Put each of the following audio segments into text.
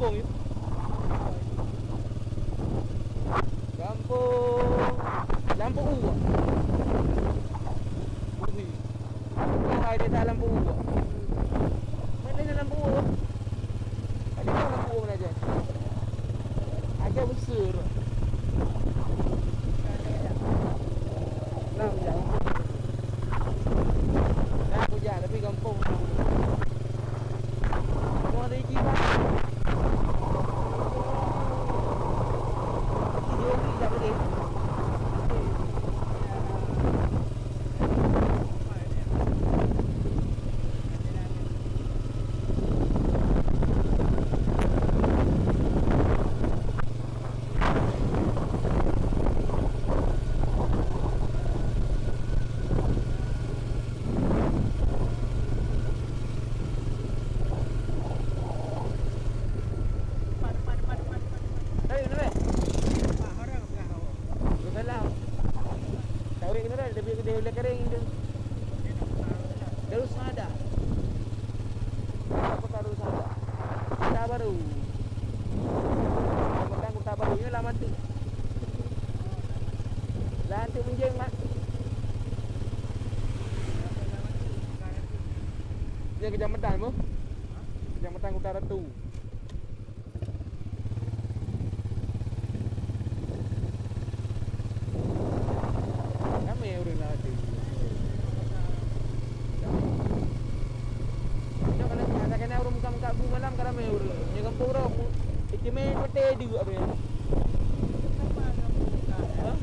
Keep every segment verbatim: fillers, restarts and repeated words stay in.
Gampông Lampôh Uwak. Bumi. Oh, hai desa Lampôh Uwak. Mana ni Lampôh Uwak? Ada tahu Lampôh Uwak mana aja? Aja besar. Nah, hujan. Nah, hujan, tapi gampông. Mau ada ikan. Hai, kenapa? Salam. Tahu yang kenapa? Lebih gede oleh kering tu. Darussaada. Apa Darussaada? Kota Baru. Kota Baru. Ini lah mati. Lah, antuk menjeng, Mak. Dia Kecamatan, boh. Kecamatan Kuta Ratu. Ramai ureueng lam até. Nyoe kana, kana ureueng muka-muka bu malam ka ramai ureueng. Nyoe gampông Rob. Istimewa pete juga tu ya. Ha?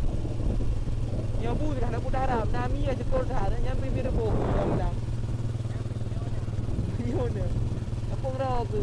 Nyoe bu dah nak putar harap. Nami ya sekolah dah. Nyampe bira boh dalam. Nyoe dah. Gampông Rob tu.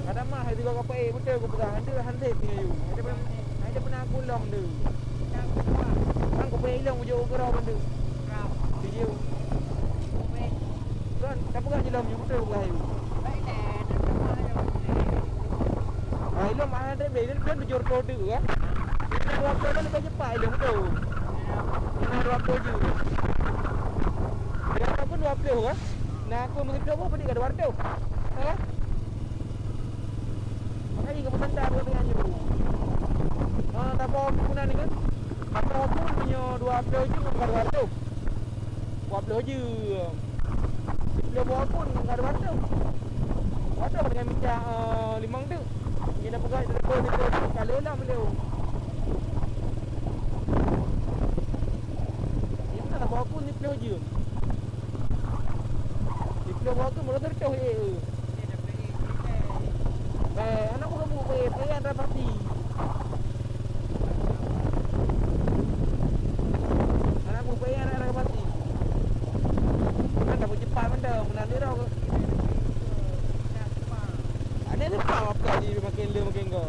Kadang mah hai tiga kapal, eh, beutôi kupeugah, hana, hana sép ngon yue. Hana pernah, hana pernah kulom tu. Kan kupeugah ilong ujok ukeurau bantu. Tujuh. Kan, tapi kan ilong yue beutôi kupeugah yue. Ah, ilong mah hana sép, ilong kan tujuh ratus tu kan. Ilong dua puluh kan lebih cepat ilong tu. Ilong dua puluh je. Ilong pun dua puluh kan. Nah, aku meugeudok pun peue ka dua ratus. Ha? Makanya ingat pesan dah dua tengah nyoe. Ah, tak apa aku pun ni kan. Apa aku punya dua puluh je bukan dua ratus. Dua puluh je. Dua puluh buah pun bukan dua ratus. Dua ratus dengan minta, ah, limong tu. Dia dah pegang telepon itu kalau lah beliau. Ini tak apa aku ni puluh je. Di Pulo Bago meunan teuh, eh. Eh, aneuk bukan bu, eh, eh, ada pati. Aneuk bu, eh, ada, ada pati. Kan dah bercepat mantap, meunan dia dah. Ada ni pam apa ni makin lé makin gol.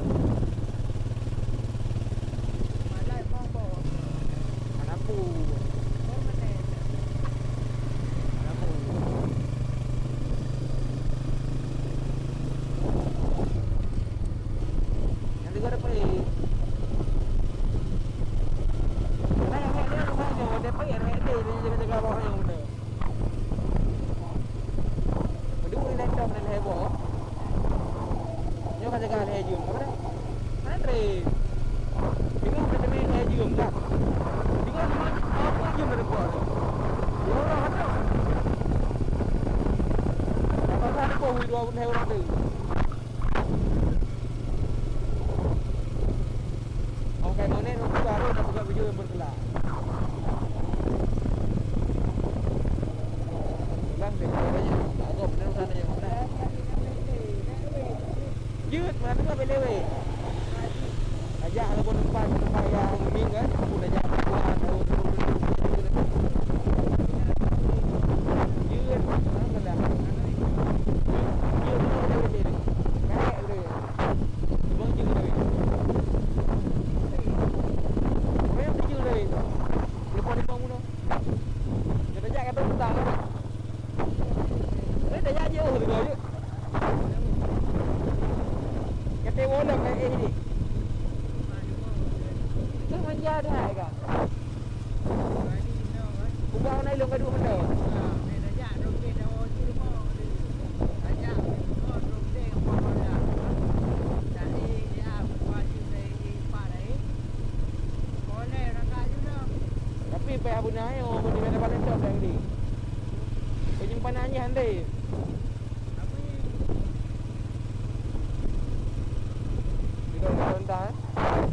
Malai mau bawa. Anak bu. Anak bu. Yang tiga Lhèe ureueng tu. Ong kai monet, ong kai baru dah peugah video yang berkelah. Ulang deh, kalau tanya, agak bener urusan tanya. Jeuet, mana tengah bela weh. Ajak lagu tempat, tempat yang mending kan, aku dah ajak aku, aku, aku, aku, aku. Jeuet, mana dah. Jeuet, mana dah bela. Karet tu. Memang jeuet dah. Orang yang jeuet dah. Lepas ni bangun dah. Kita ajak kata petang kan. Kita ajak jauh tu, jeuet. Kata orang dah, eh, eh, ni. Itu manja dah, kan? Ubah warna ilong gaduh benda. Tapi payah beuna, eh, oh, bagi mana balik dah tadi. Kau jumpa nanya, Andre. Tidak ada rendah, eh.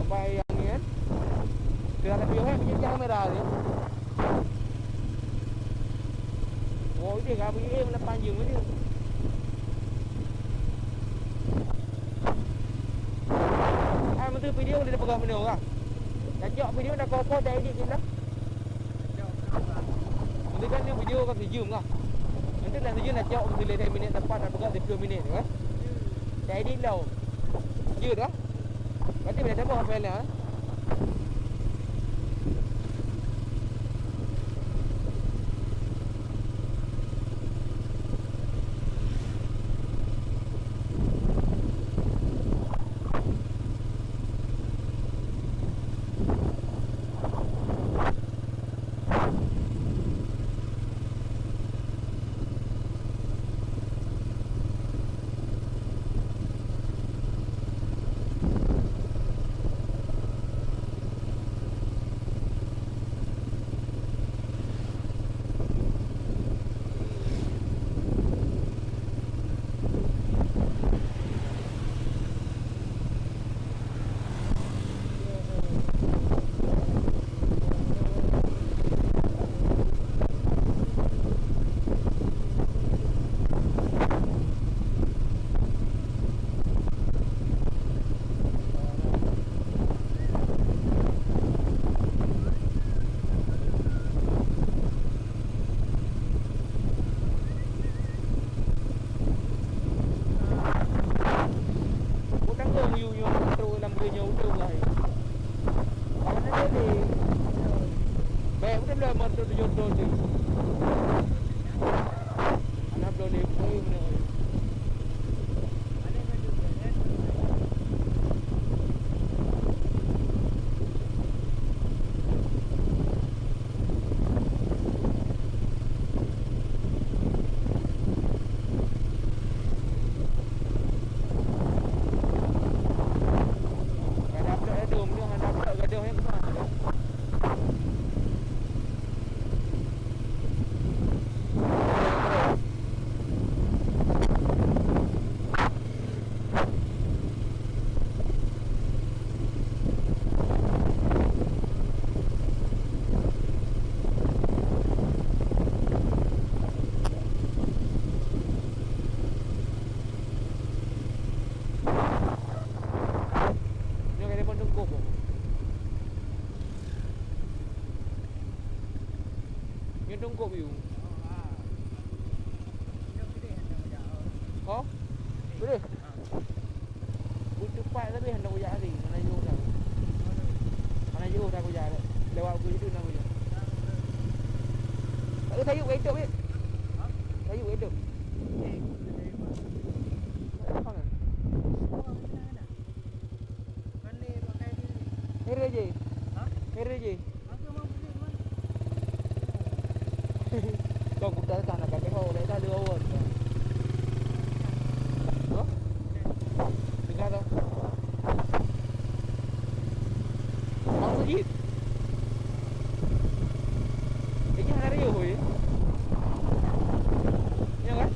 Sampai yang ni, kan. Tidak ada pihak, macam kamera dia. Oh, dia kami, eh, mana panjang dia. Ah, masa video dia pegang benda orang. Dah jok video dah kokoh, dah edit je lah. Nanti kan dia video kan sejam lah. Nanti dah sejam dah cok, mesti lima minit tepat, dah pegang sepuluh minit tu, kan? Dah edit lah. Jeuet dah. Berarti boleh tambah file lah, eh? Utang gong yu nyoe trok lam geue nyoe udeueng lai. Awak na jadi. Baik, udah lah motor tujuh ton tu. Anak belum ni, oi, mana, oi. Ka dapet ladôm nyoe, hana dapet gadoh nyang keumah. Nyoe ka telepon teungkôb. Nyoe teungkôb yue. Ho? Boleh? Butuh pat tapi hana kujak hari, hana jauh dah. Hana jauh dah kujak, lewat buku itu hana kujak. Tapi sayup ka itôp, Bit. Sayup ka itôp. Apa kan? Hiri je. Hiri je. Kau kuda sana kami ho leh dah dua wan. Hah? Dengar tu. Bang Sujit. Ini hari yo, ya? Ya kan?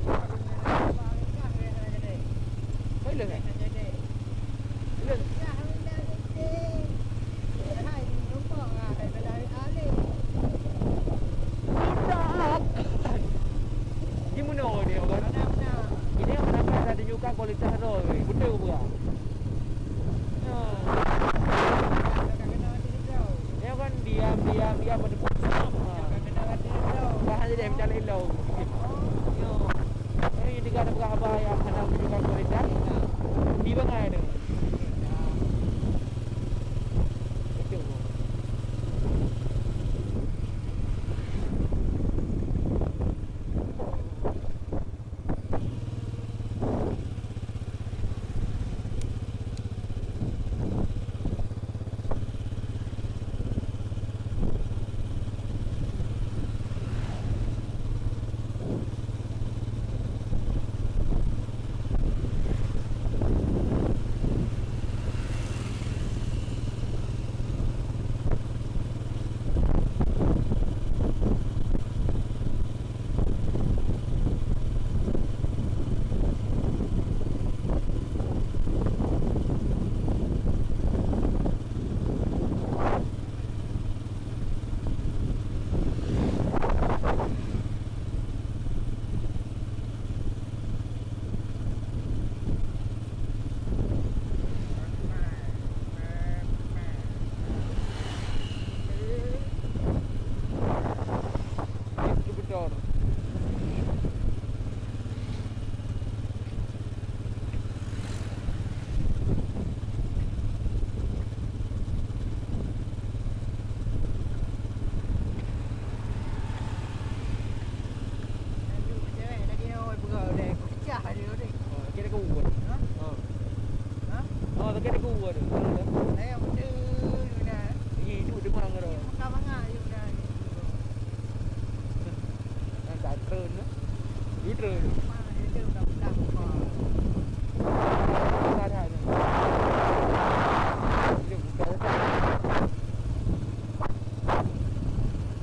Terus.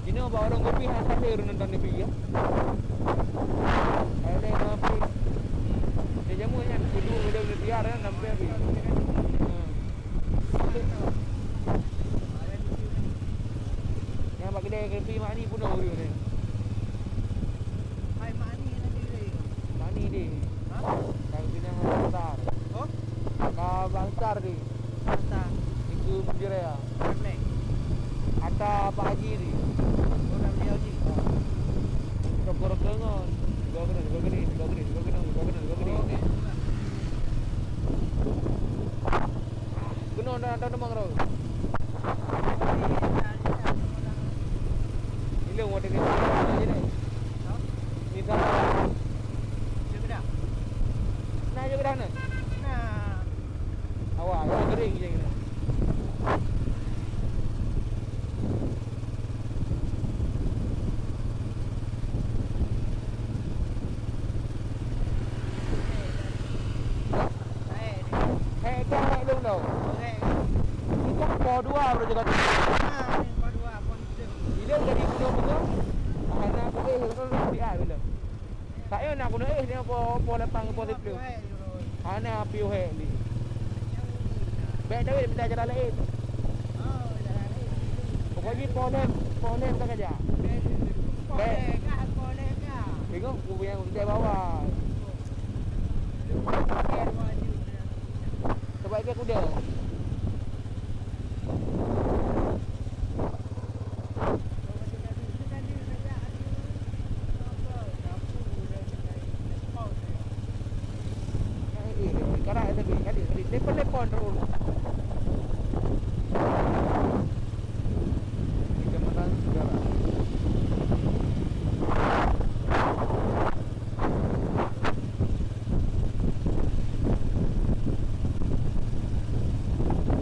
Jinoe bak warong kopi hana sabe ureueng nonton T V ya. Ada yang kopi. Dia jamu nyan kudu udah tiar kan sampai habis. Hmm. Nyang bak keudè kopi Mak Ani pun ureueng ni. Hai Mak Ani nanti deh. Mak Ani deh. Ha? Ka pinah Bang Sar. Oh? Ka Bang Sar deh. Bang Sar. Itu Pujuraya. Black. Ata Pak Haji deh. Oh, dah beli Haji. Ha. Rokok-rokok ngon. Tiga kena, tiga kena, tiga kena, tiga kena, tiga kena, tiga kena. Oh, okey. Keunoe na, na teumang roh. Ilong watèe ni. Ni dah. Na juga dah na. Awak, ya, kering je kena. Hek dah hek lôn tau. Hek. Kita po dua baru jaga. Ha, po dua, po hitam. Bila jadi bunoe-bunoe, hana kuéh, hana kuéh, hana kuéh. Tak payah nak guna éh, dia po, po lapang, po siplôh. Hana piôh hék lé. Bèk Daud minta jalan laén. Pokok jih po lhèe, po lhèe ka kajak. Bèk. Tengok ku nyang di bawah. Sebab dia kuda. Eh, eh, eh, karak tadi, tadi, tadi, telepon, telepon terus. Kecamatan Segara.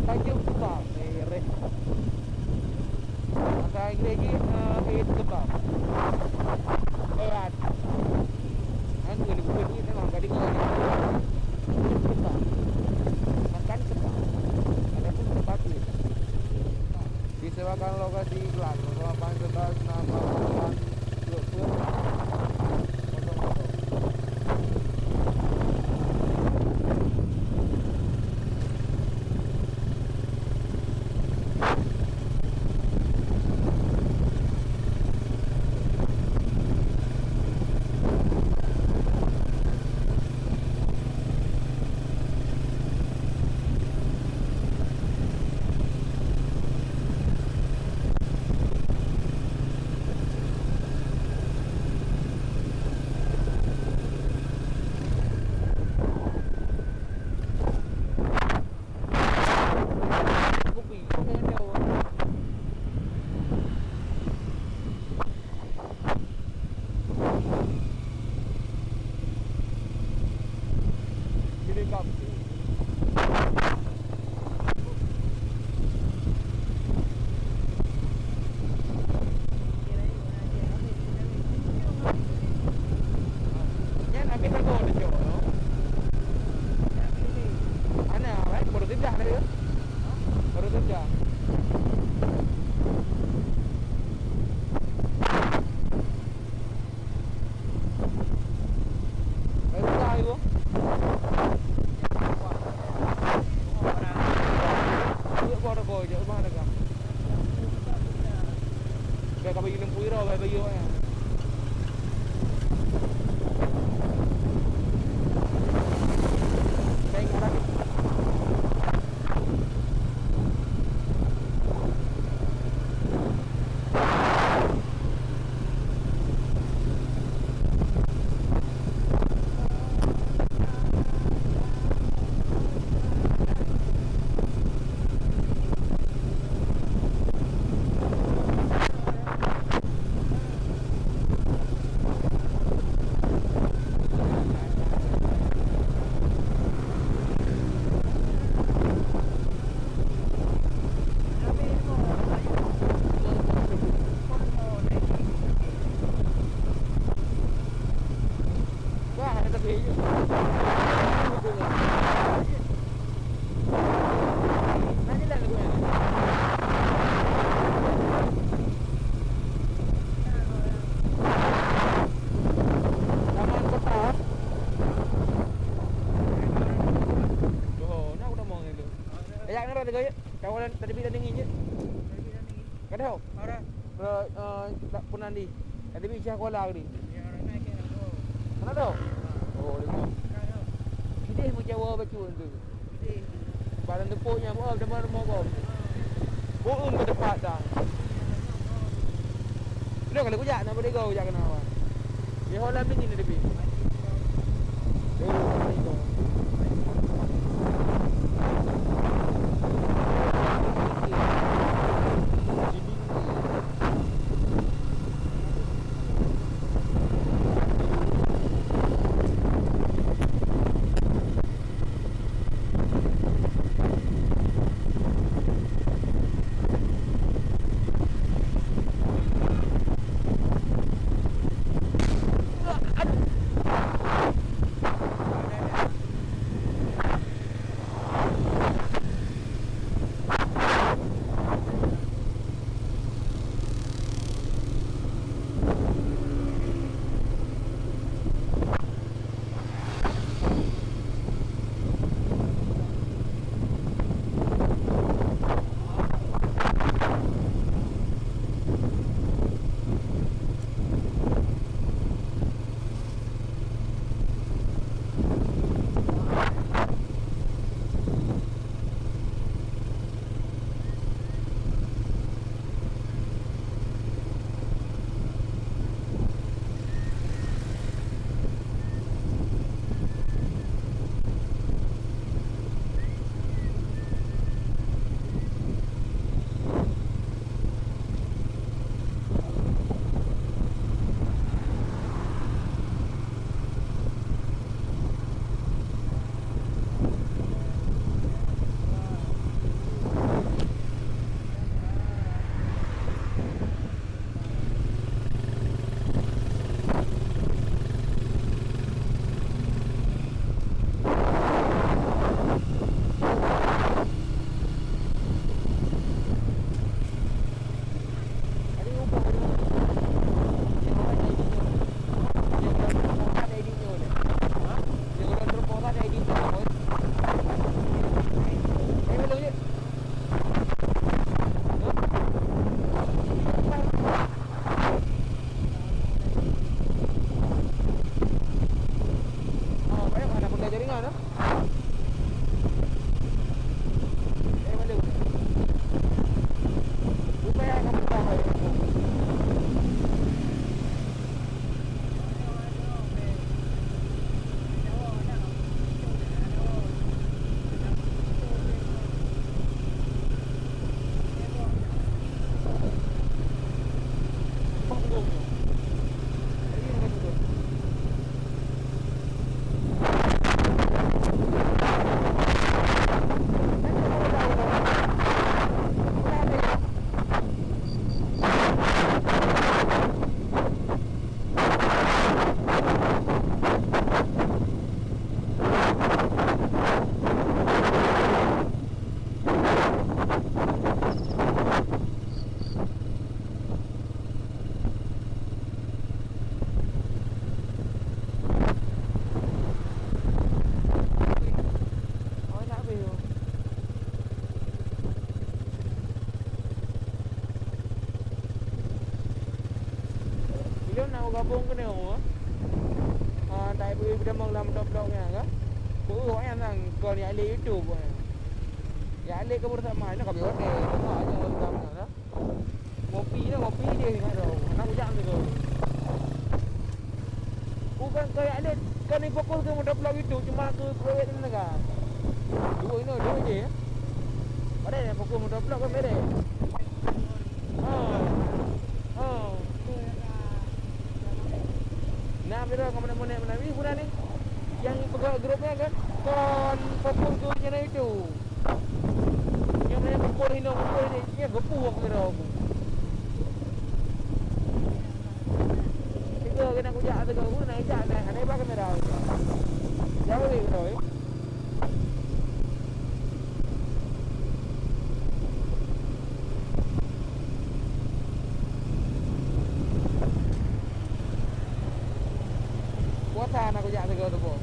Tanjung Sebang, eh, reh. Bahasa Inggris jih, eh, eh, Sebang. Erat. Kan boleh bukan ni memang gading ni. Sebang. Makan Sebang. Ataupun Sebang. Disediakan lokasi iklan, kosong lapan sebelas enam delapan dua dua puluh kosong kosong. Nyan habéh sagoe teucok, no? Hana, baru seudah tadi, ya? Baru seudah. Baru seudah, Ibu. Buat apa kau je, rumah dah kau? Bèk ka bayeue lam pui roh, bèk bayeue, eh. Bèk ingat lagi. Tadi kau, ya? Kawan tadi bilang dingin je. Tadi bilang dingin. Kada. Ora. Ke, eh, tak pernah di. Tadi bi Syah Kuala tadi. Ya, orang naik ke. Kenapa tu? Oh, lima. Kenapa? Idéh meujawa bacut tu. Idéh. Barang tepuk nyang, oh, depan rumah kau. Bohong ke tempat dah. Bila kalau kujak nak berdega kujak kena apa? Dia holam ni ni lebih. Ilôn na gabong keunoe, ha, tai bui beudamong lam moto vlog nyan ka. Peue awaknyan nyan kon jak lé YouTube awaknyan. Jak lé keu beurasama nyoe ka beuh watèe, ka nyoe beurasama nyoe. Ngopi nyoe, ngopi deh nyoe. Hana kujak sigoe. Bukan keu jak lé, kan fokus keu moto vlog YouTube, cuma keu private nyan ka. Dua inoe, dua je. Padahai fokus moto vlog kan beda. Ha. Ha. Nah, beda ngon monek-monek meunan. Ih, budak ni. Nyang peugah grup nyan kan, kon fokus keu channel YouTube. Nyang meunan fokus hinoe, fokus ni, nyan geupuih keu droe. Tiga kena kujak, tiga kena kujak, nah, hana ba kamera. Jauh lé droe. Puasa na kujak sigoe teupeu.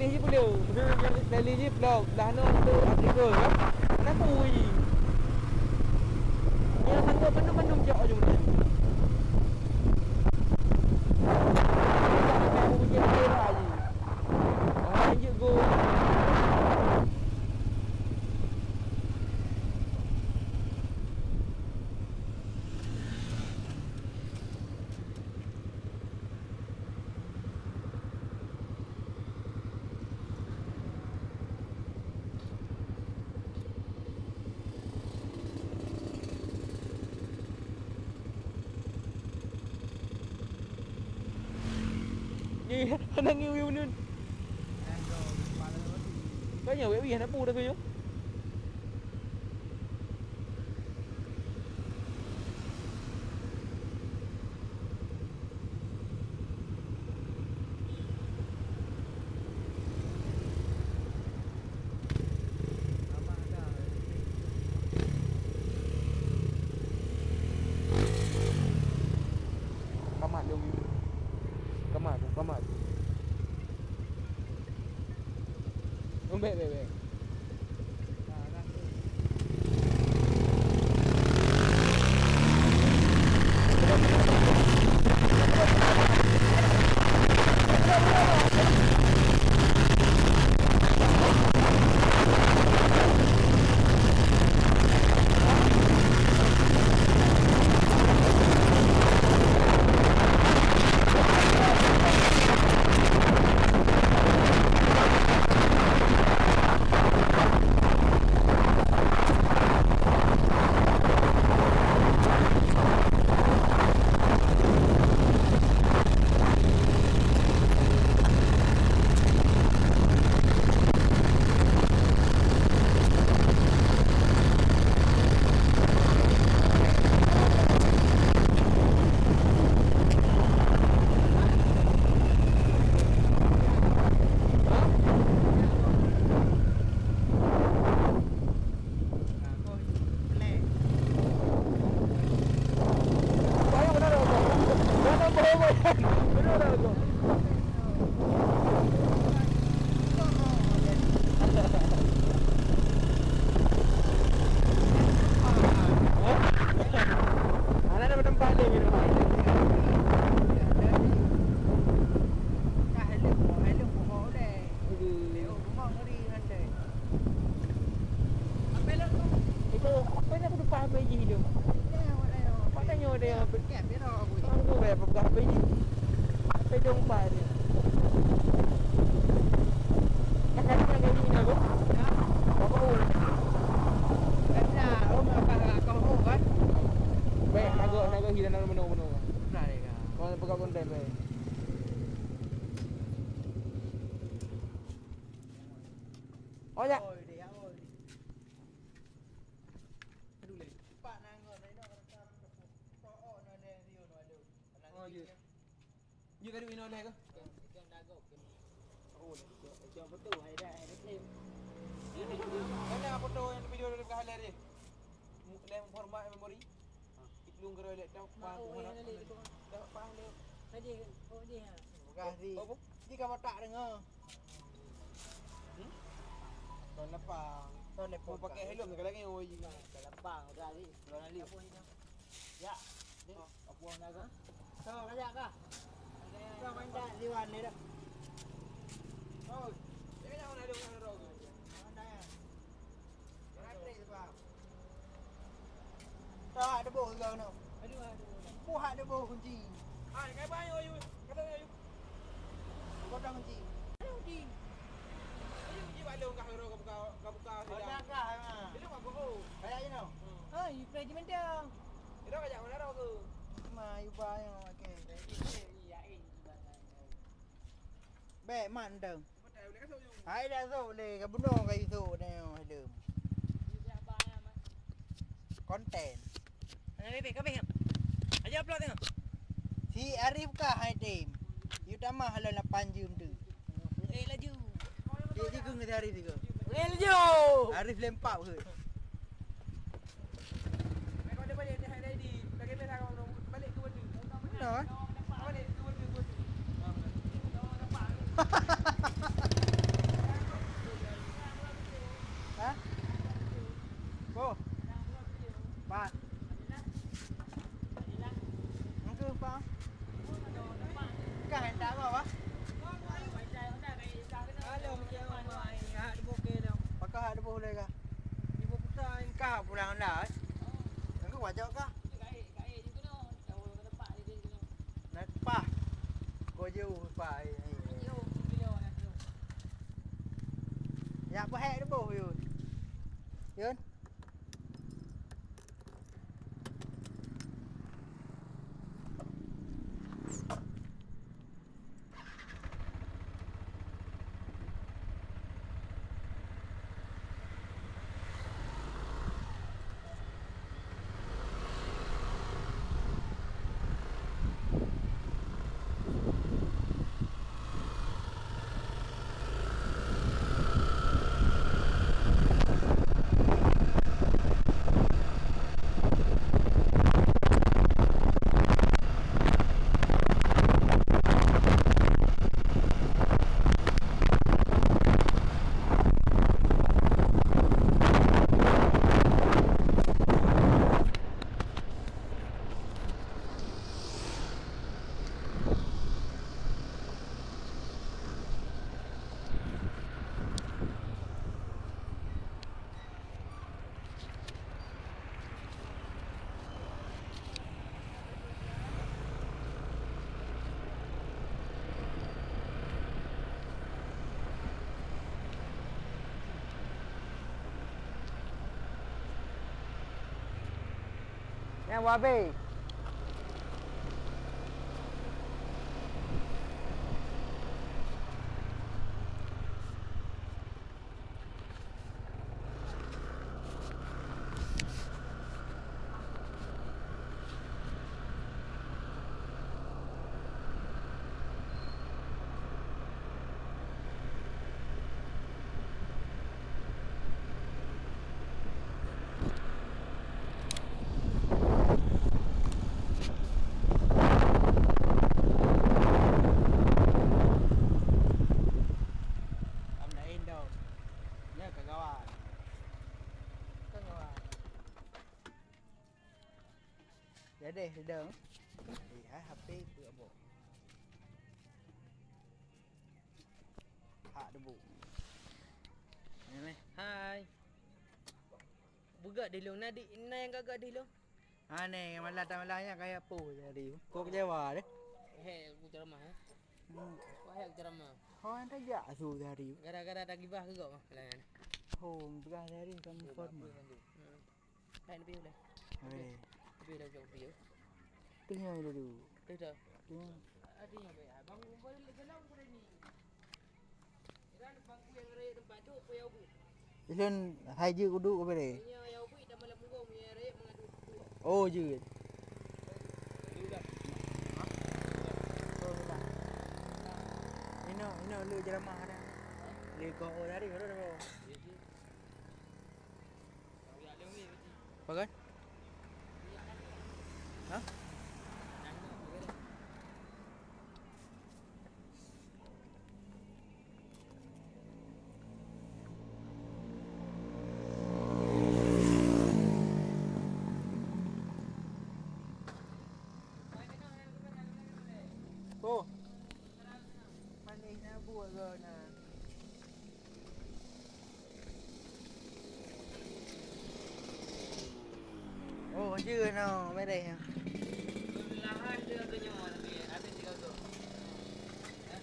Ji pulo, beutôi nyang tali ji blok, dah nyoe tu Afrika, kan? Mana pui? Nyang sanggup bandum-bandum jok ujong tu. Orang jeuet go. Ni, hana ngiwi ulôn. Kau nyan wek wih hana pu dah tu yo. Kamat dong. Kamat tu, kamat tu. Oh, bek, bek, bek. Hana na meuteumpat lé minong. Ka heleuem, heleuem poho ulèe. Aduh. Lewat rumah ngeri nyan deh. Apa lewat tu? Itu, apa nak aku lupa apa ji tu? Apa tanya dia? Anggur eh, peugah apa ji? Apa dong pa dia? Kan ada yang ni nak tu? Apa oh? Kan dah, oh, makan lah kau oh kan? Baik, naga, naga hilang dalam menu-menu. Dah deh kau. Kau nak pegang konten baik. Oh ya. Oh, dia oh. Aduh leh. Pak nanggut, nanggut. Oh, oh, no, no, no, no, no. Oh, ya. Jeuet ka duek inoe lhèe keuh? Oh, jom beutôi, hai dah, hai dah. Mana foto nyang video dari Kak Halil ni? Mu-, lem format memori. Iklung keu laptop, Mak, oh, yang ada di bawah. Dah, faham dia. Tadi, oh, dia. Bukan sih. Apa? Dia kamu tak dengar. Hmm? Tahun lapang. Tahun lapang. Mau pakai helm sekali lagi, oh, iya. Tahun lapang, udah, Ali. Belum, Ali. Apa ini? Ya. Ni, oh, apa nak kah? Tahu kajak kah? Kau main tak Iwan ni dah? Oh, dia kena mana ada orang roh tu? Mana ya? Kena trace, bang. Tak ada boh kau nak. Aduh, aduh. Buah ada boh kunci. Ah, kai bang, ayu. Kata ayu. Potong ji. Ayo ji. Ayo ji bak lôn kah roh ka buka, ka buka sida. Potong kah, ha. Ilôn ka bohong. Kayak inoe. Hmm. Oh, you play di mana? Ilôn ka jak mana roh ke? Ma, you buy yang okey. Bèk man dong. Hai dah sok lé, ka bunoe ka isok nyoe lom. Konten. Ayo, bebe, kau bebe. Ayo upload tengok. Si Arif kah hai tem? Yu tamah lom lapan jeuem tu. Eh, laju. Dia juga ngejar Arif juga. Eh, laju. Arif lempap ke? Nah, eh? Bang. Kah hendak apa, Bang? Halo, hak deboh ke dah. Pakah hak deboh lé kah? Deboh putar. Kah pulang dah, eh? Engkau wajak kah? Nak pah. Kau jauh pah, eh, eh, eh. Yak pahek deboh, Yun. Yun. Nyang wabe. Am laén dong. Nya ka gawa. Ka gawa. Jadi, sedang. Eh, hai, H P tu apa? Hak debu. Ni, ni. Hai. Bugak di lông, na di, na nyang gagak di lông. Ha, ni, malah tak malah nya kaya apa tadi. Kau kecewa deh. Hei, aku ceramah, eh. Hmm. Wahai aku ceramah. Kau yang tajak su tadi. Gara-gara tak gibah ke kau, malah. Oh, gibah tadi kamu formal. Hmm. Hai, lebih boleh. Boleh. Lebih dah jauh dia. Tengah dulu. Dah dah. Tengah. Ada yang baik. Abang boleh jalan boleh ni. Iran bangku yang raya tempat tu, apa yang ubit? Ilan hai je kudu ke bere? Ini yang ubit dan malam minggu yang raya mengadu. Oh, je. Ino, ino lu ceramah dah. Ni kau oh dari mana kau? Apa kan? Ha? Oh. Panéh na buet geuh. Oh, jeuet nyoe, beureh nyoe. Lahan jeuet keu nyoe, tapi habéh sigoe-goe. Hah?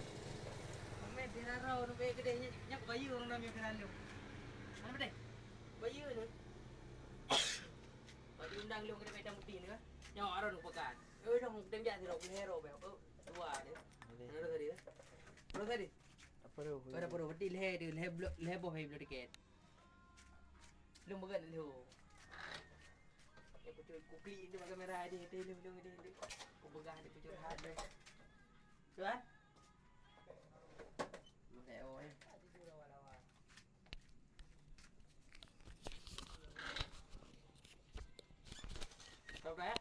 Amé diraro, nubé keudeh nyak, nyak bayeue ureueng namiet keu lalu. Mana beudeh? Bayeue nyoe. Bak diundang lôn keudeh Medan Putih nyoe. Nyoe arôn peugah. Eh, dong, keudeh jak sidroe, beuhero beh. Oh, dua dia. Mana tadi, eh? Mana tadi? Apa tu? Ada apa tu? Berarti lhèe tu, lhèe blok, lhèe boh, lhèe blok tiket. Lôn peugah dulu. Ya, betul. Ku klik tu pakai merah dia, dia, dia, dia, dia, dia. Ku peugah dia, ku curhat dia. Tu, kan? Pakai oh, eh. Kau dah, eh?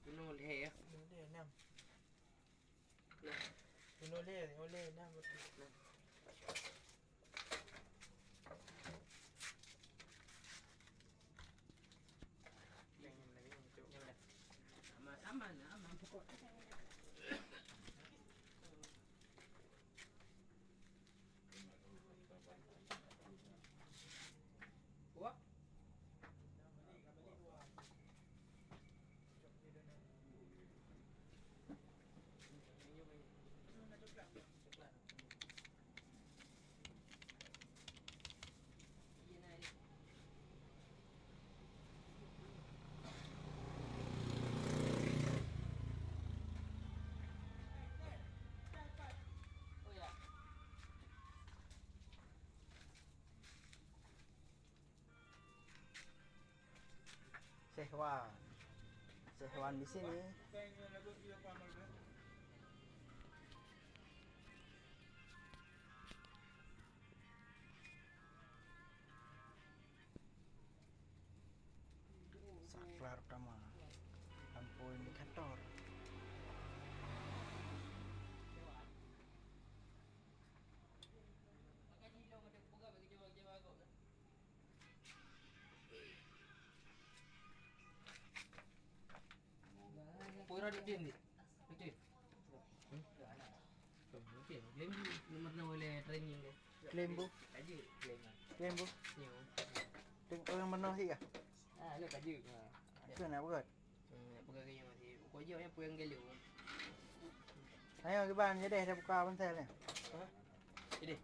Bunoe lhèe, ya? Bunoe lhèe, enam. Nah. Bunoe lhèe, oh, lhèe, enam, betul. Nah. Sehwan. Sehwan di sini. Saklar utama. Lampu indikator. Pura di din, di. Betul. Hmm? Oke, klaim bu, nomor enam oleh training tu. Klaim bu. Aja klaim lah. Klaim bu. Ya. Teng orang mana sih ya? Ah, nak aja. Ha. Ke nak berat? Hmm, nak pegang kayu masih. Kau je yang pegang gelu. Ayo, kiban, jadi dah buka ponsel ni. Ha? Jadi.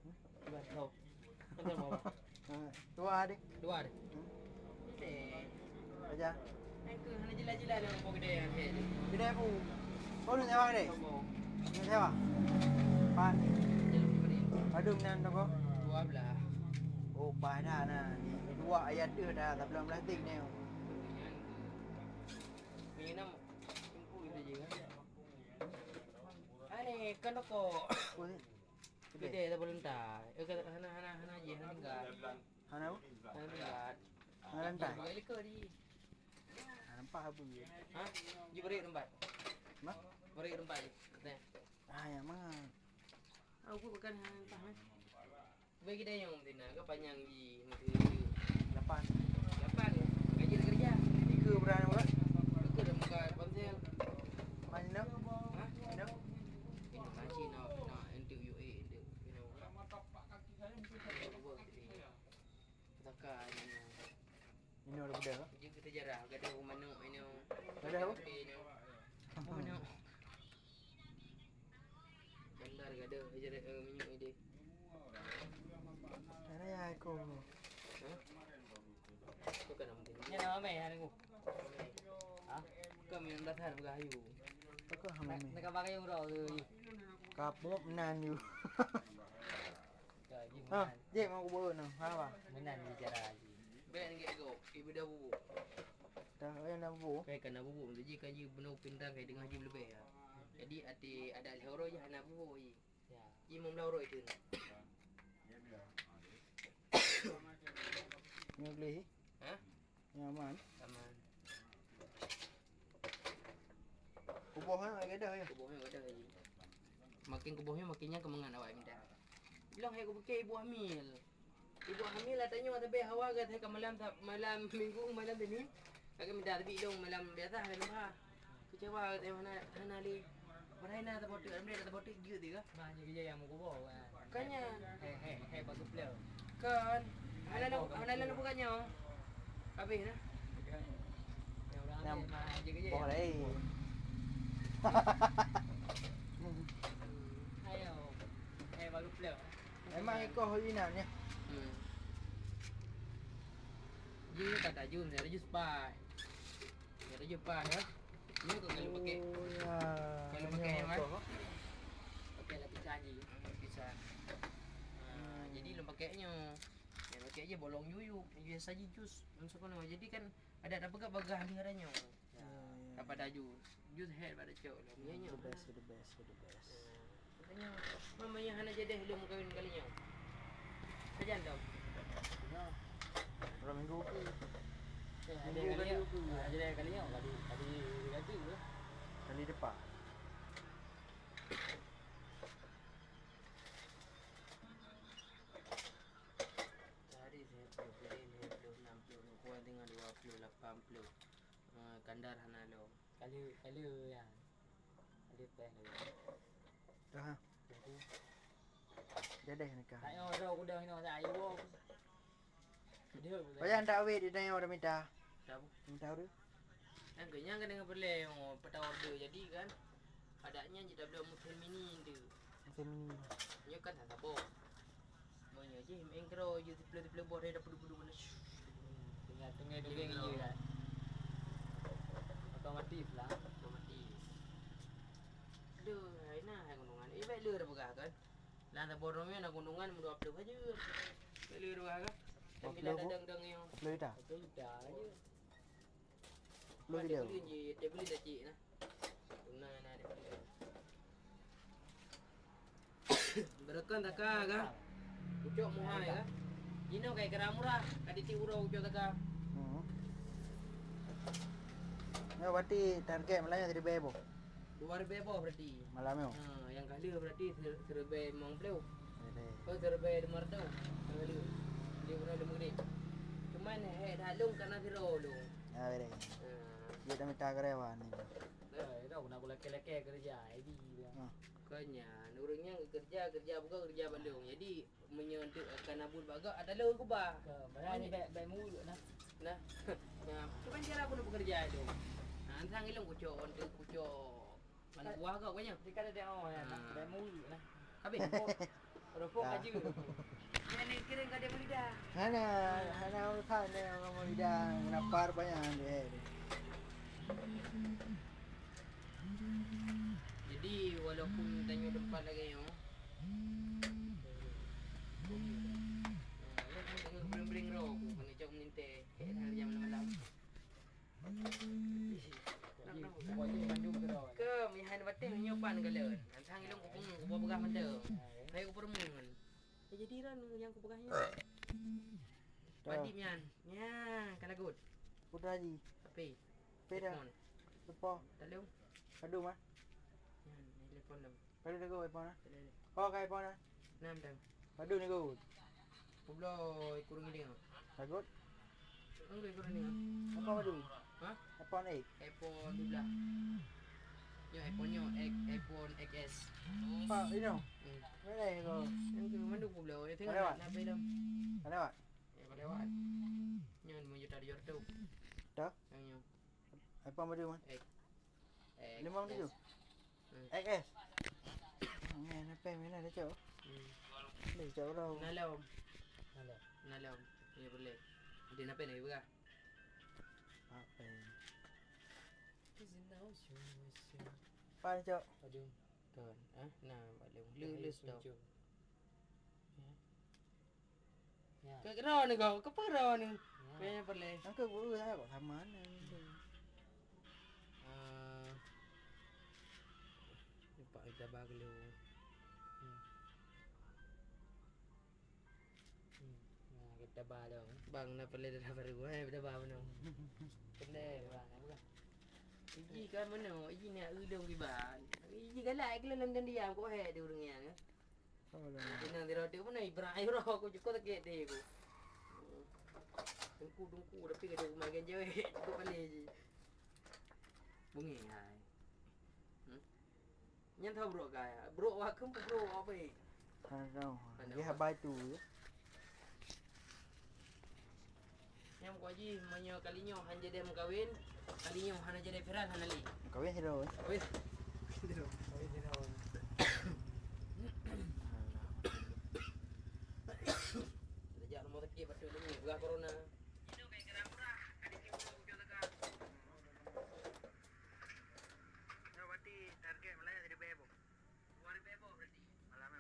Hmm? Kiban, kau. Ponsel mau apa? Ha, dua deh. Dua deh. Hmm. Eh. Aja. Yang ke, hana jelas-jelas dah, kau kedai yang head tu. Kedai apa? Kau nak sewa kedai? Kau. Nak sewa? Pan. Jadi, beri. Padum nan toko? Dua belas. Oh, pas dah nah. Dua ayat tu dah, tak belum plastik ni. Yang ke. Minum. Simpul saja kan. Aneh, kan rokok. Apa ni? Kedai. Kedai tak boleh entah. Eh, kata hana, hana, hana je, hana tinggal. Hana apa? Hana tinggal. Hana lantai? Bagi leka di. Hana nampak apa je. Ha? Ji beri tempat. Nah? Beri tempat je. Katanya. Ah, yang mana? Aku bukan hana entah, eh. Bagi dayong tina ke panjang ji nanti. Lapan. Lapan. Gaji nak kerja. Tiga bulan apa? Aku dah buka ponsel. Mana? Ha? Mana? Ini masih nak, nak untuk U A untuk, you know. Apa kita ni? Petaka ni. Ini udah pedas lah. Dia kata jarah, gadoh manok ini. Gadoh apa? Ini. Apa manok? Bandar gadoh, eh, minyak ni deh. Ada ya aku. Hah? Kau kan nama dia? Ni nama meh hari ni. Ha? Kau minum dasar bukan hayu. Kau kan nama meh? Nak kau pakai yang urau tu. Kapok menan you. Ha, jek mau kubawa noh. Ha, bah. Meunan bicara lagi. Bèk ngon ego, ibu dah bubuk. Dah, eh, nak bubuk? Kai kana bubuk, jadi kan ji beno pintar kai tengah ji leubeh ya. Jadi ati ada lhèe uroe ji hana bubuk ji. Ya. Ji meumla uroe itu. Ni boleh? Ha? Nyaman. Aman. Kuboh ha, gadoh ya. Kuboh ha, gadoh ya. Makin kuboh ha, makin nyang keumangat awak minta. Bilang hai kubukeh ibu hamil. Ibu hamil lah tanyoe tapi hawa gat hai ka malam, malam minggu, malam Senin. Lagi minta tapi dong malam biasa hai nampak. Kecewa tengok hana, hana lé. Padahai na tabotik, ambil tabotik jeuet tiga. Bah, nyoe kerja yang meukubo kan. Kanya. Hei, hei, hei, bagus pula. Kan. Hana nak, hana nak buka nyawa. Habis dah. Ya, orang Nam. Ambil mah aja kerja. Boh lain. Ayo. Hei, bagus pula. Memang ikoh inan ya. Hmm. Dia tak tajun, saya tajun spy. Nyata je pas ya. Ni kau kalau pakai. Oh, ya. Kalau pakai yang apa? Pakai lapisan je. Lapisan. Ha, jadi lom pakai nyo. Yang pakai je bolong yuyup. Biasa je jus. Langsung kena. Jadi kan ada dah pegat bagah di haranya. Ya, ya. Dapat dah jus. Jus head pada cok lah. Punya nyo. The best, the best, the best. Katanya, mamanya hana jadi lom kawin kali nyoe. Sajan dong. Nah. Berapa minggu? Eh, ada minggu kali, ke? Ada kali nyoe, kali, kali ganti ke? Kali depan. Sehari saya puluh, beli lima puluh, enam puluh, nak kuat dengan dua puluh, lapan puluh. Eh, kandar hana lo. Kali, kali ya. Kali teh lagi. Dah. Jadi. Jadi nikah. Tak payah udah, udah ni, tak payah. Dia. Payah tak wit dia tanya orang minta. Tahu. Minta tu. Kan kenyang kan dengan perleh, oh, peta order jadi kan. Adanya je dah belum musim ini tu. Musim ini. Nyo kan tak sabar. Meunyoe jih main kero je siplôh-siplôh boh dari dapur-dapur mana. Tinggal, tinggal degeng je kan. Otomatis lah. Otomatis. Aduh, hai nah hai gunungan. Eh, baik le dah peugah kan. Lah tak borong ya nak gunungan dua puluh aja. Baik le dah peugah kan. Tapi dah dang-dang yang dua puluh juta. Dua puluh juta aja. Dua kilo. Ada beli je, ada beli dah cik nah. Tuna na ada beli. Berekan taka ka. Pucok muhai ka. Inoe kai kira murah, ka ditiup uroe pucok taka. Hmm. Ya, berarti target malam ni seribu boh. Dua ribu boh berarti. Malam ni. Ha, yang kali berarti ser-, seribu lima puluh. Boleh. Oh, seribu lima ratus. Yang kali. Dia pernah lima menit. Cuman, eh, dah long karena zero long. Ya, boleh. Ha. Dia dah minta karyawan ni. Eh, dah nak kulakée-lakée kerja, jadi dia. Ha. Bukannya, ureueng nyang kerja, kerja bukan kerja balong. Jadi, meunyoe untuk akan nabut bagak, ada lawan kubah. Ke, mana ni baik, baik mulu nah. Nah. Nah, tu kan cara pun pekerja tu. Nah, antang ilong kucok, untuk kucok. Mana buah kau banyak? Dekat ada oh ya, nah, baik mulu nah. Habis. Rokok, rokok aja. Yang ni kira kau dia mulia. Hana, hana urusan dia orang mulia, kenapa banyak dia. Jadi, walaupun tanyoe tempat lagèe nyoe, ha, bring-bring roh aku, kena cok meninte, kayak dah jam malam. Ke mihan bateh nyoe pan galon. Antang ilong kupung, kupeugah mantong. Hai kupeureumeun. Ya, jadi ran yang kupeugah nyoe. Padip nyan. Nya, ka lagut. Putra Haji. Tapi. Peda. Telepon. Telepon. Talung. Kadu mah. Nyan, ni telepon dong. Kadu nego iPhone ah. Telepon. Oh, ka iPhone ah. Nam dong. Kadu nego. Kublo ikurung ini. Lagut. Enggak ikurung ini. Apa kadu? Hah? iPhone eight. iPhone dua belas. Yo iPhone nyo, X, iPhone X S. Pak, ini. Hmm. Mana itu? Yang tu mana kublo? Yang tengah. Lewat. Nak film. Lewat. Ya, pada lewat. Nyo lima juta tujuh ratus. Dah? Yang nyo. Apa model man? X. X. Lima tujuh? Hmm. X S? Ngan apa mana dah cok? Hmm. Boleh cok bro. Nalom. Nalom. Nalom. Ya boleh. Dia napa nak berah? Apa ni? Apa ni cok? Aduh. Kan. Ah, nah, balik. Lulus tau. Ya. Ya. Ke ro ni kau, ke pera ni? Ya. Kau yang perleh. Angka guru saya kok sama ni. Ah. Nampak kita baru. Hmm. Hmm. Nah, kita baru. Bang, nak perleh dah baru, eh, dah baru. Perleh, bang, apa? Iji kan mana? Iji nak ulung kiban. Iji galak ke dalam dan diam, kok hek di urang ni. Sama lah. Kena di roti mana Ibrahim roh aku cukup sakit deh aku. Tengku tengku tapi kada rumah ganjau eh cukup paling je. Bunyi hai. Hmm? Nyan tahu bro kaya. Bro wakam bro apa eh? Tahu. Dia habai tu. Nyang muka jih meunyoe kali nyoe han jadi meukawen, kali nyoe hana jadi viral hana lé. Meukawen sidroe. Kawin sidroe. Kawin sidroe. Sejak rumah sakit batuk lagi, peugah corona. Berarti target malam ni seribu. Dua ribu berarti. Malam ni.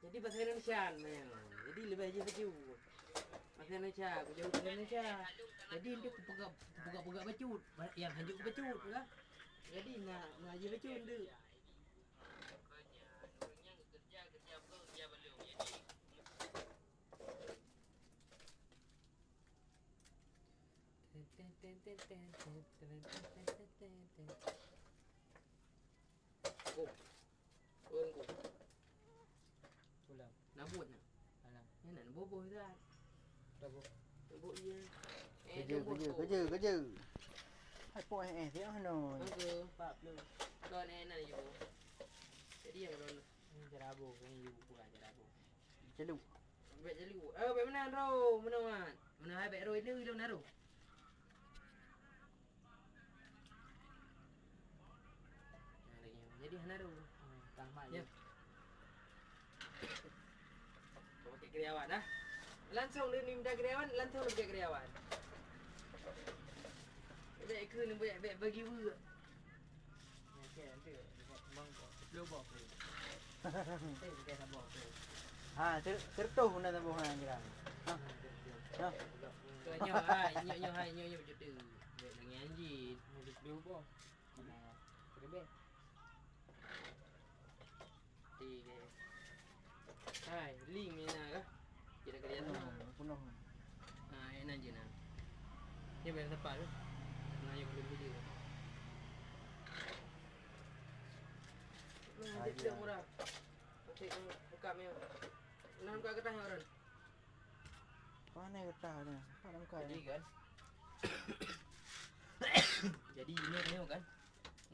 Jadi bahasa Indonesia memang. Jadi lebih aja baju. Bahasa Indonesia, baju bahasa Indonesia. Jadi untuk peugah peugah bacut, yang hanjut bacut kan. Jadi nak mengaji bacut tu. Kok. Urang kok. Pulang. Nabut na. Alah. Nyan nak boboh dah. Boboh. Boboh iya. Eh, kerja, kerja, kerja, kerja. Hai pok eh eh tengok no. Angka empat puluh. Kau ni nak you. Jadi yang kau ni. Ni cara abang, ni you buat cara abang. Celuk. Baik celuk. Eh, baik mana ro? Mana wan? Mana hai baik ro ini ilong naruh. Jadi hana ro. Tah mai. Ya. Kau pakai karyawan dah. Langsung dia ni minta karyawan, langsung dia pakai karyawan. Baik ke ni baik baik bagi work. Ha, ter tertuh nak tambah orang kira. Ha. Ha. Nyoe hai, nyoe, nyoe hai, nyoe, nyoe beujeuet tu. Nyoe lagi anjing. Nyoe dua boh. Nah, berbeda. Tiga. Hai, link ni nak kah? Kita kerja tu. Penuh, penuh. Nah, ini aja nah. Ini bayar tepat tu. Nah, yang belum video. Hmm, dia murah. Okey, buka meh. Nah, buka kertas ni, Ron. Pane getah nyan? Pane muka nyan? Jadi kan. Jadi, ini tengok kan.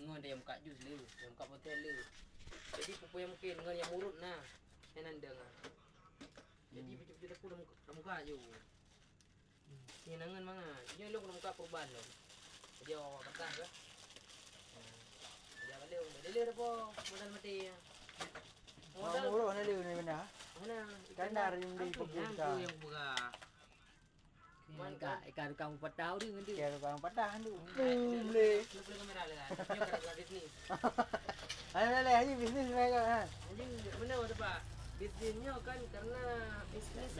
Ngon dia muka jus le, dia muka potel le. Jadi, peue nyang mungkin ngon nyang urut na. Nyan nandeng ah. Jadi, hmm, betul-betul aku dah muka, dah muka je. Ini nangan mangat. Ini lông dah muka perubahan lông. Jadi, awak kertas ke? Nah, jadi, awak lông. Jadi, le dah po modal mati. Modal. Modal. Modal. Modal. Modal. Modal. Modal. Modal. Modal. Modal. Modal. Modal. Modal. Ikan, ikan tukang patah tu ngan tu. Ikan tukang patah tu. Hmm, boleh. Lu boleh kamera le kan. Nyoe kan bisnis. Ayo, boleh, ayo bisnis mereka, ha. Anjing, benar tempat. Bisnis nyoe kan karena bisnis.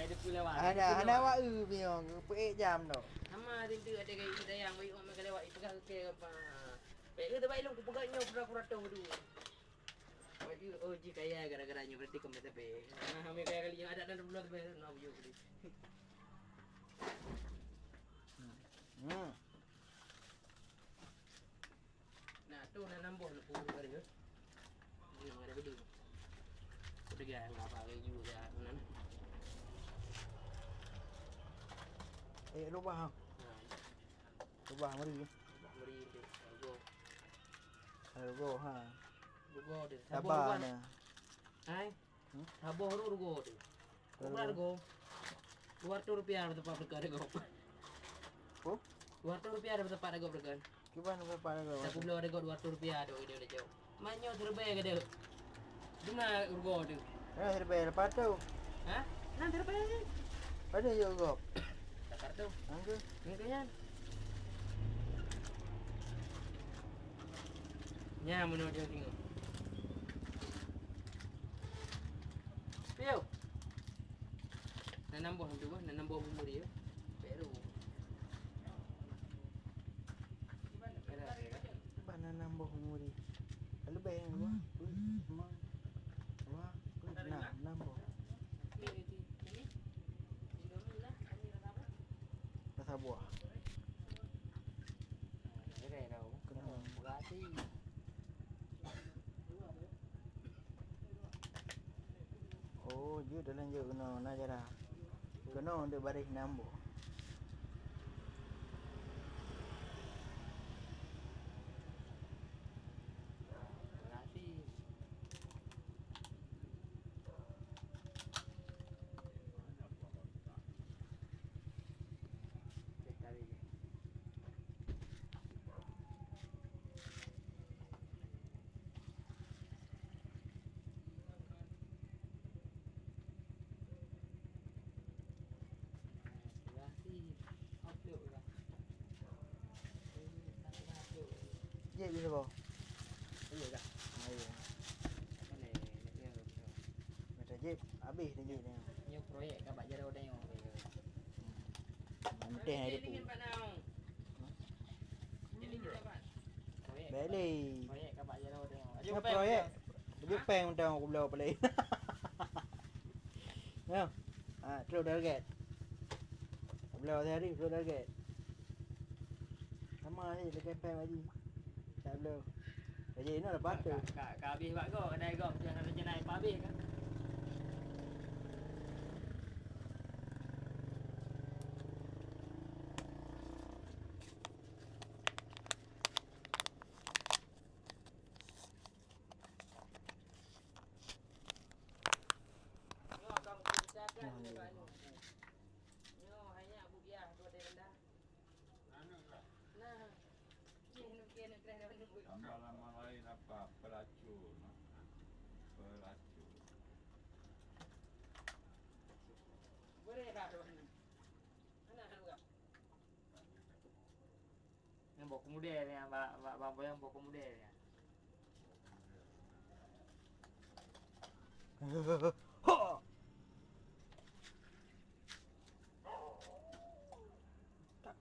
Ada, ada awak eu pion, peuet jam tu. Sama ada tu ada gaya dayang, baik orang makan lewat, pegang ke apa. Baik, tu baik lu, ku pegang nyoe pura-pura tu dulu. Oh, ji kaya gara-gara nyoe berarti kami tapi. Nah, kami kaya kali nyoe ada dan belum tapi nak bujur tadi. Hmm. Nah, tu na nam boh nak puluh kali tu. Ni ada bedu. Udah gaya apa lagi juga dah nan. Eh, rubah. Nah. Rubah meri. Rubah meri tu. Rubah. Rubah, ha. Rubah tu. Sabar na. Hai. Hmm? Saboh tu rugoe tu. Berapa rugoe? Dua ratus rupiah dapat peugah rugoe. Oh? Dua ratus rupiah dapat peugah rugoe. Kiban dapat peugah rugoe? Aku bloe rugoe dua ratus rupiah tu dia dah jawab. Manyo serba ke dia? Dengar rugoe tu. Eh, serba lepas tu. Ha? Nan serba ni. Pada yo rugoe. Tak tu. Angka. Angka nyan. Nya menurut dia tengok. Piu. Nanam boh tu, nanam boh bumbu dia. Baru. Bah nanam boh bumbu dia. Lalu bayang dua, dua, lima, dua, enam, enam boh. Rasa buah. Kena. Berarti. Oh, jeuet dalam jeuet keunoe na cara. Keunoe untuk baris nam boh. Berarti. Jép di siapa? Iya dah. Ayo. Macam jép, habis dah jép ni. Ni proyek kat Bak Jaro dah nyoe. Yang penting hari tu. Beli. Proyek kat Bak Jaro dah nyoe. Ni proyek. Baju peng udah aku bela apa lain. Ya. Ha, terus target. Bela sehari terus target. Sama ni dekat peng lagi. Tak bela. Jadi ini lepas tu. Ka, ka, ka habis bak go, kedai go, jangan rencana habis kan. Nyoe ka meukeusah kan, nyoe ka nyoe. Nyoe hanya bubiah dua teh rendah. Nah. Nyoe nukeh nukeh dah nunggu. Nama-nama lain apa? Pelacur, nah. Pelacur. Boleh dah, Tuan. Mana dah buka? Ni bak keumudé ni, bak, bak, bak boyang bak keumudé ni. Ha!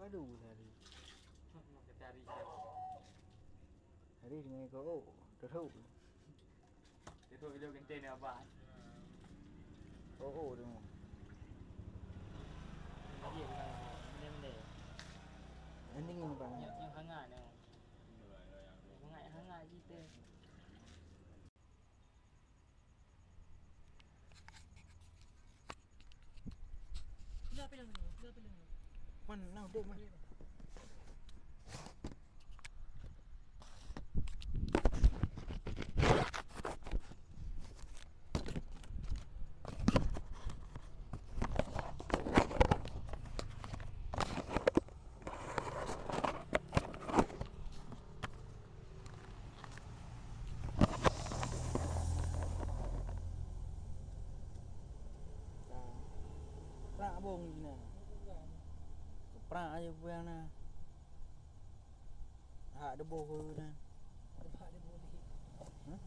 Aduh, lari. Lari dengan kau. Terus. Itu video genteng ni, Abah. Oh, oh, dia. Dia bukan apa. Benda-benda. Yang dingin, Bang. Yang, yang hangat ni. Hangat-hangat cerita. Dah pilih dulu, dah pilih dulu. Mana nak dek, man? Prak bong jina. Prak aja buang na. Hak deboh ke na. Hah?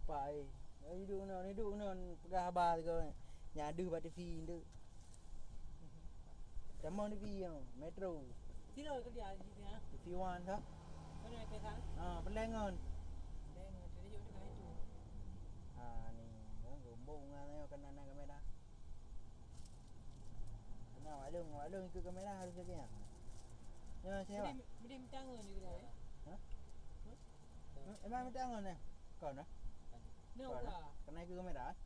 Pai. Hidup non, hidup non peugah haba sigoe. Nyan deuh bak T V tu. Tamong T V nyoe, Metro. Sino kerja di sini, ha? T V One tu. Mana P S A? Ha, Pelengon. Pelengon, tu dia duduk kat situ. Ha, ni, ha, gombong ngan nyoe kena na kamera. Kena awak lôn, awak lôn ikut kamera harus lagi ya. Nyoe siapa? Beri, beri tangan juga dah, eh? Ha? Emang minta ngon eh? Kau nah? Kau nah? Kena ikut kamera eh?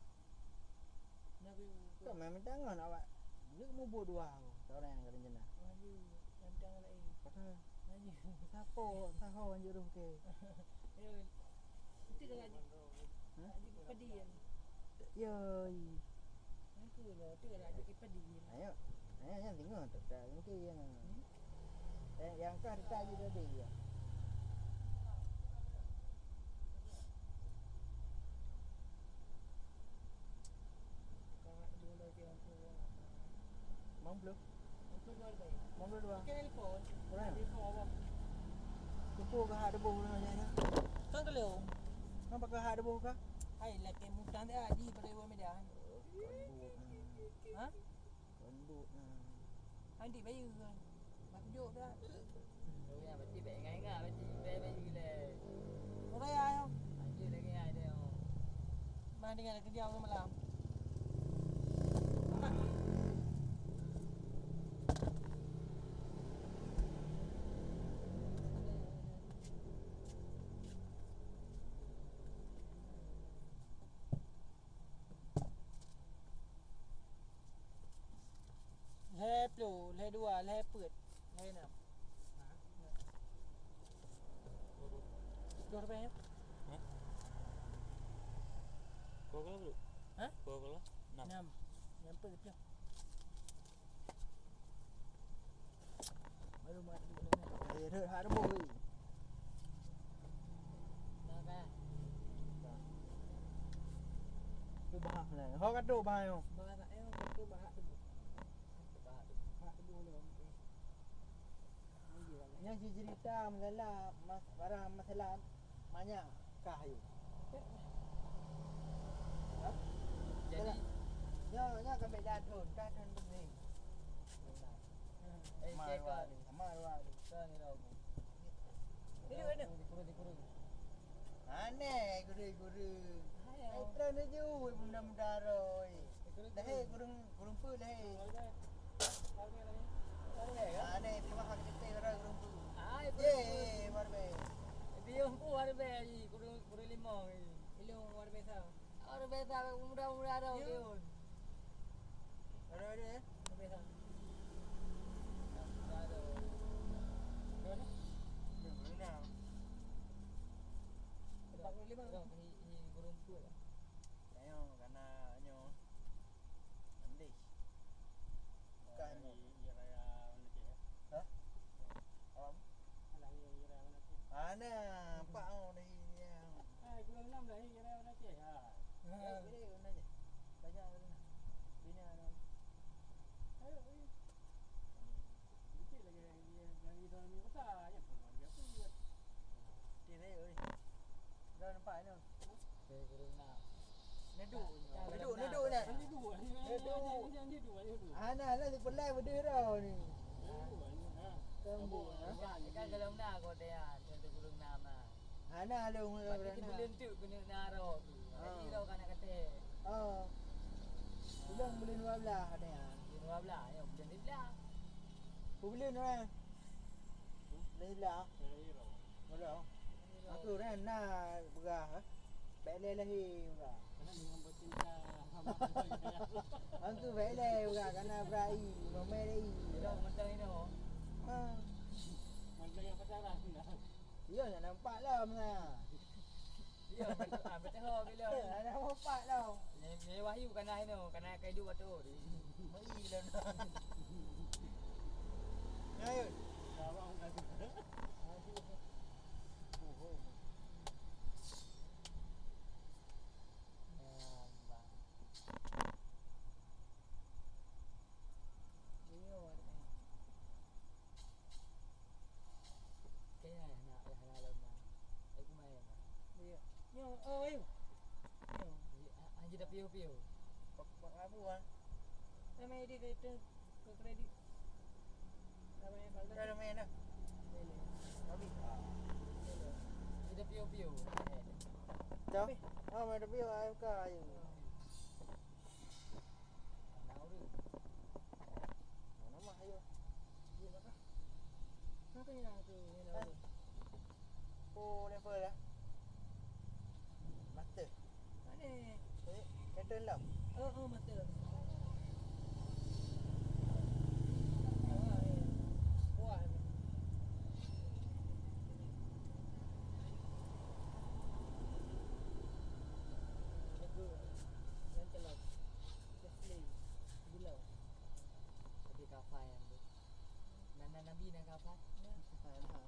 Kau memang minta ngon awak. Dia kamu buat dua aku. Kau orang yang kena jenah. Kata siapa? Tahu anjir ke? Itu dah lagi. Hah? Lagi pedih ya. Yoi. Aku lah tu dah lagi pedih. Ayo. Ayo yang tengok tu tak mungkin yang. Hmm? Eh, yang kah dekat je tadi ya. Lima puluh. Lima puluh dua. Pakai telepon. Kurang. Telepon apa? Telepon ke hak deboh ni macam ni? Kan kalau. Nampak ke hak deboh kah? Hai, laki mutang dia di pada ibu Medan. Ha? Konduk nah. Handi bayu kan. Mak juk dah. Orang berarti baik ingat-ingat berarti baik bayu le. Orang ya yo. Anjir lagi ada. Mah dengan kerja orang malam. Amat. Lhèe ploh, lhèe dua, lhèe peuet, lhèe nam. Dua ribèe nyoe? Hah? Dua kilo berapa? Hah? Dua kilo? Enam. Enam. Enam peuet ploh. Baru mak duduk dalam ni. Eh, rot hak reboh weh. Dah, dah. Tu bahas lah. Ho ka tu bahas nyoe. Bahas tak eh, tu bahas tu. Bahas tu. Bahas tu dulu. Nyan cerita masalah mas-, barang masalah Manyak kah yue? Ha? Jadi, nyoe, nyoe keubiet dathon, dathon beuneueng. Eh, sama cek dua kah? Ni, sama dua ni. Kan ni dah. Duduk mana? Di kurung, di kurung. Aneh, guru-guru. Hai, ai, tron laju, muda-muda roi. Dah, hei, kurung, kurung peue dah, hei. Ah, ni, terima kasih, K T P, orang gerumpu. Hai, ye, Warbe. Biung ku Warbe, i, kurung, kurung limong, i. Ilung Warbe sa. Warbe sa, muda-muda dah, ya. Biung. Ada, ada, ya? Warbe sa. Ada. Berapa ni? Berapa? Empat puluh lima. Dah, i, i, gerumpu lah. Ayo, karena nyoe. English. Bukan. Hari, hari raya mana cik, ya? Hah? Awak? Alah, hari, hari raya mana cik? Mana? Empat orang dah hari ni. Eh, kurang enam dah hari raya mana cik? Ha. Ha. Eh, boleh, mana cik? Banyak mana? Bina ada. Ayo, ayo. Sedikit lagi hari, hari raya ni besar, ya. Okey, saya, oi. Dah nampak ni. Saya kurang nak. Neuduk. Neuduk, neuduk, neuduk. Neuduk. Hana lah, sebelah berdeh dah ni. Kan, kan dalam na kau dia, dia, dia burung nama. Hana lôn. Berarti ureueng na. Buleuen teuk keuneuk na rot tu. Ha. Jadi rot ka na katé. Ha. Buleuen, buleuen dua belas ada ya. Buleuen dua belas, ya, buleuen dua belas. Buleuen, eh. Buleuen dua belas. Ya, ya, rot. Buleuen. Aku dah na beurah, eh. Bèk lé lahé beurah. Karena dengan bercinta sama. Antu bèk lé beurah, karena beurah i, nomor i. Tidak, mentang ini, oh. Ha. Mentang yang pacaran. Iya, nak nampak lah masa. Iya, betul, ah, betul, oh, bila. Iya, nak nampak lah. Ni, ni Wahyu kana ino, kana kaidu batu. Meri lah. Ya, ya. Jawab kan. Oh, oh. Ya, Bang. Ini orang ni. Kayaknya nak, nak, nak lama. Aku main lah. Iya. Nyo, oh, ayo. Nyo. Iya, ah, ah, jadi piu-piu. Pak, pak apa, ah? Sama dia kata ke kredit. Sama yang paling. Dah main dah. Boleh. Habis. Jadi piu-piu. Dah. Habis. Ah, main piu, A F K ayo. Nah, udah. Mana mah, ayo. Dia apa? Apa yang tu? Yang Eh. lawa tu? Oh, level lah. Master. Mana? Eh, pattern lah. Oh, oh, master. Wah, eh. Wah. Lagu yang celok. Muslim. Gila. Tapi kafai yang tu. Nan, nan Nabi nan kafai. Ya. Kafai lah.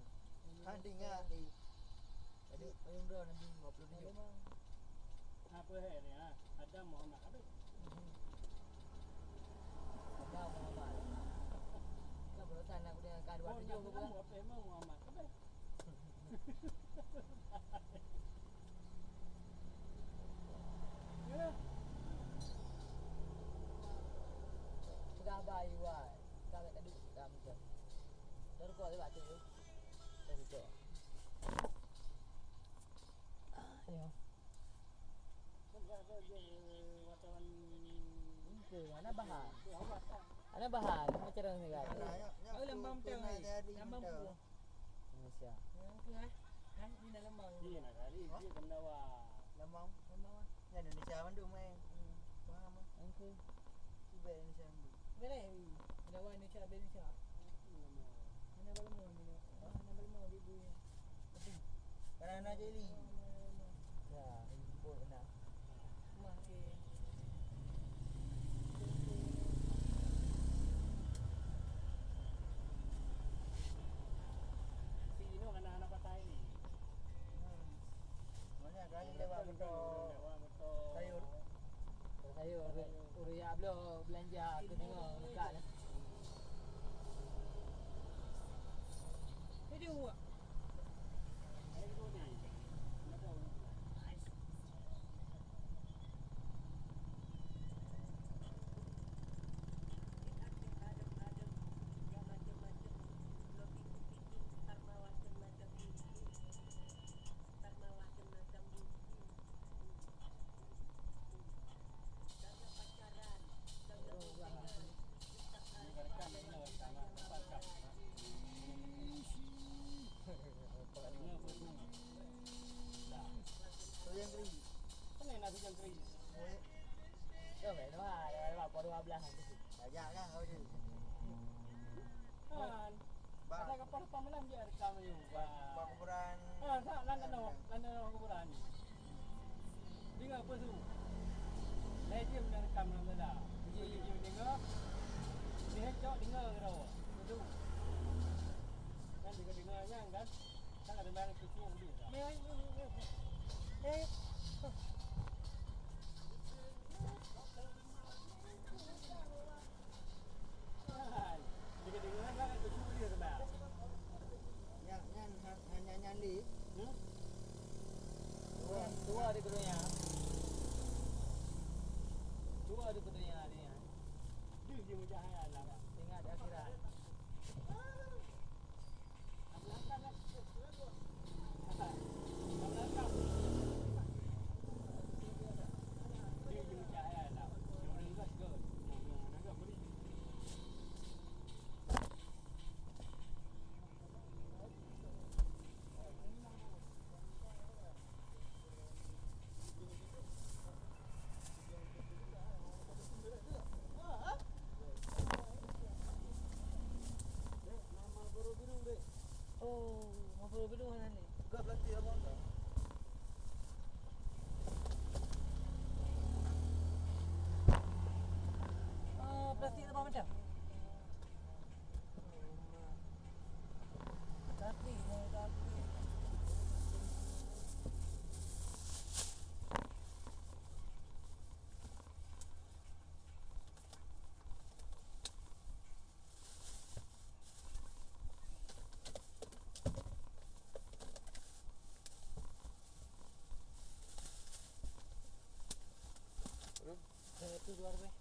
Kan tinggal di Jadi, payung dua Nabi dua puluh tujuh. Apa hai ni, ha? Adam Muhammad. Aduh. Adam Muhammad. Kan barusan aku dengar ka dua puluh tujuh Oh, aku bilang. Adam Muhammad. Aduh. Ya. Sudah bayar. Sudah tak duit, sudah macam. Dah rukuk juga tu. Dah rukuk. Ayo. Itu, ada bahan. Ada bahan, macam mana ni, guys? Ayo, ayo, Ayo, lambang tu, betul, tu, ni. Lambang tu. Indonesia. Yang tu, eh? Kan, ni dah lambang. Ni nak cari, dia kena wah. Lambang? Lambang, ah. Ni Indonesia mandum, eh. Hmm. Faham, ah? Okey. Cuba Indonesia mandum. Boleh, Wi. Lawan Indonesia, habis Indonesia. Mana balmo ni? Ah, mana balmo, ibu ni? Karena nak jadi. Ya, ibu kena. Mah, okey. Si Ino anak-anak patai ni. Hmm. Mana kali lewat motor. Lewat motor. Sayur. Sayur, urus, urus ya belum belanja ke tengah dekat. Jadi awak. Hujan kering. Hujan kering. Eh. Yo, baik tu ah, dah lewat pukul dua belas nanti. Tajak lah kau tu. Kan. Bang. Ada kapal lepas malam dia rekam you. Bang, bang kuburan. Ah, tak, lan, lan, lan, lan kuburan. Dengar apa tu? Lai dia nak rekam dalam dada. Dia, dia, dia dengar. Dia cok dengar ke tahu. Betul. Kan dia dengar yang kan. Sangat dengar kucing dia. Meh, meh, meh, meh. Eh. Hai. Dia kata, "Dengar kan, aku curi dia sebelah." Nyan, nyan, ha-, ha-, nyan, nyan, Li. Hmm? Dua, dua di dunia. Ingat di akhirat. Oh, Marlboro biru hana lé. Ah, plastik teubang macam. Tapi, tapi. Satu, dua, lebih.